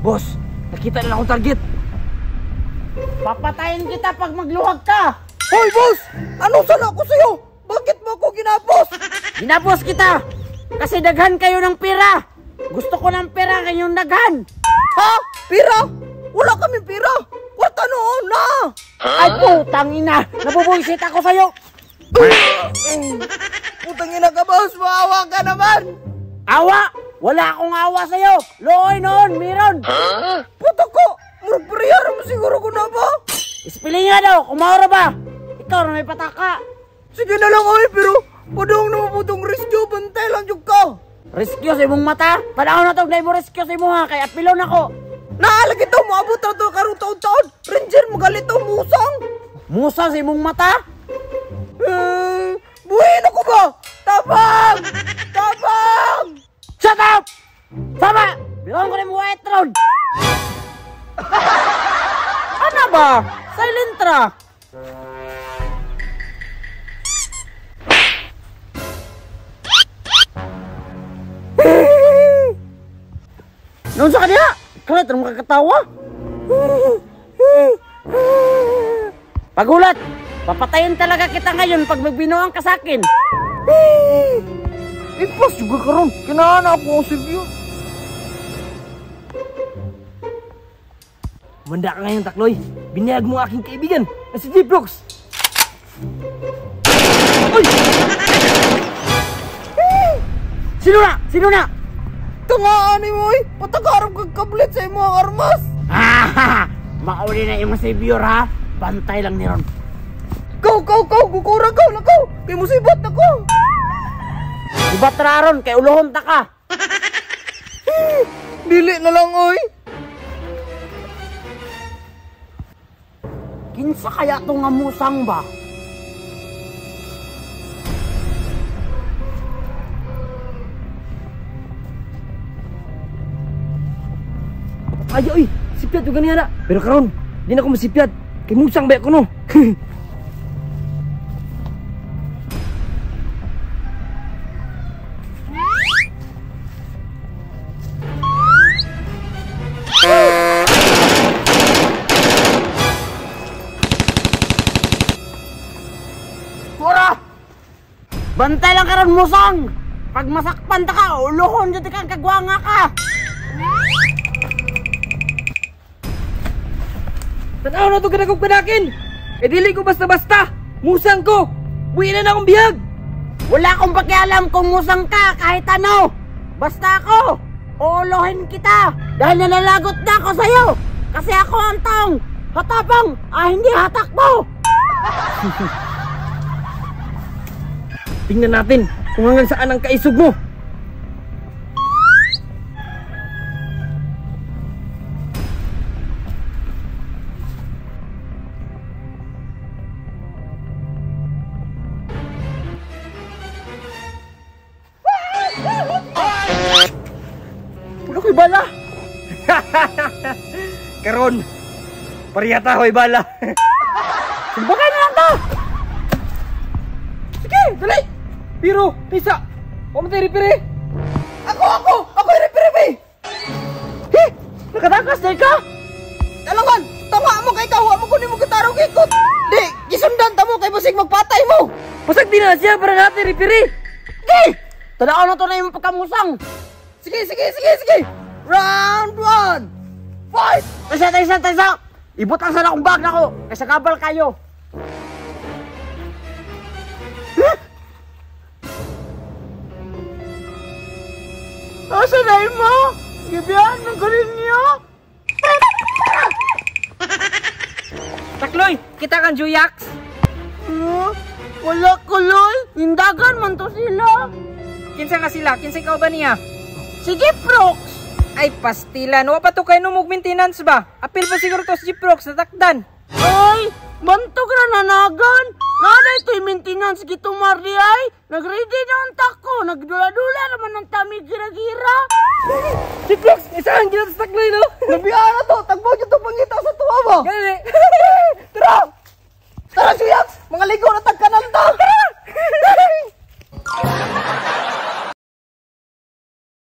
Boss, nakita na akong target. Papatayin kita pag magluhag ka. Hoy, boss! Anong sala ko sa'yo? Bakit mo ako ginapos? Ginapos kita! Kasi daghan kayo ng pera! Gusto ko ng pera kayong daghan! Ha? Pera? Wala kami pera! Kwarta noon na! Ay putang ina! Nabubuisit ako sa'yo! Putang ina ka, boss! Maawa ka naman! Awa? Wala akong awa sa'yo! Looy noon, meron! Huh? Puta ko! Murag parehara mo siguro ko na ba? Ispili nga daw! Kumaura ba? Ikaw na may pataka! Sige na lang ay, pero padong na maputong rescue, bantay lang yung ka! Rescue sa imong mata? Panahon na to, mo rescue sa imong ha, kaya pilon ako! Naalag ito, maabot na ito karong taon-taon! Ranger, magalit to, musang! Musang sa imong mata? Buhin ako ba? Tabang! Tabang! Shut up! Sama! Bilang ko na mo white road! Ano ba? Silent ra! Noon sa kanya? Kalit, anong makakatawa? Pagulat! Papatayin talaga kita ngayon pag magbinuang ka sa akin. Ipas juga karon, kinahana ako ang sibyo. Manda ka ngayon, Takloy. Binayag mo aking kaibigan na si G-Prox. Uy! Sino na? Sino na? Tungaan mo eh! Patakarap kang kablit sa imong armas! Ah! Mauli na imong savior ha! Bantay lang ni Ron. Go, go, go! Gukura go! Lakaw! Kay musibat ako! Ibat ra ron! Kay ulohon ta ka! Dili na lang oy! Kinsa kaya to nga musang ba? Ay, oy! Sipyat yung ganyan na! Pero karon, di na ako masipyat. Kay musang ba ako no? Kura! Bantay lang karon musang! Pag masakpan ta ka, ulohon dito kang kagwanga ka! Tanaw na ito ganagog panakin! E dili ko basta-basta! Musang ko! Buwi na na akong bihag! Wala akong pakialam kung musang ka kahit ano! Basta ako! Ulohin kita! Dahil nalalagot na ako sa'yo! Kasi ako ang taong hatapang! Ah, hindi hatakbo! Tingnan natin kung hanggang saan ang kaisog mo! Wala ko'y bala! Karon, pariyata ko'y bala! Sumbagay na lang to! Sige, dali! Pero, tisa! Huwag mo tayo ripiri! Ako, ako! Ako yung ripiri! He! Nakatakas na ka? Talangan! Tama mo kay kawa mo kunin mo gitarong ikot! Di! Gisundan ta mo kay basig magpatay mo! Pasag din na siya para natin ripiri! Sige! Tanaw na to na yung pagkamusang! Sige, sige, sige, sige! Round 1! Fight! Taysa, taysa, taysa! Ibutang sana akong bag na ko! Kaysa gabal kayo! Huh? Asa na mo? Gibihan ng galing niyo? Takloy! Kita kang Juyax? Huh? Wala ko, Loy! Hindagan man to sila! Kinsa nga sila? Kinsa ikaw ba niya? Sige, Prox! Ay, pastilan. Wa pa to kayo numog maintenance ba? Apil pa siguro to si Prox, natakdan. Ay, bantog na nanagan. Nanay to'y maintenance gitumar di ay. Nag-ready na ang tako. Nagdula-dula naman ng tami gira-gira. Si Prox, isahan ginatas takloy, no? Nabiyaan na to. Tagbo nyo to pangita sa tuwa ba? Gani. Tara! Tara, Juyax! Mga ligo na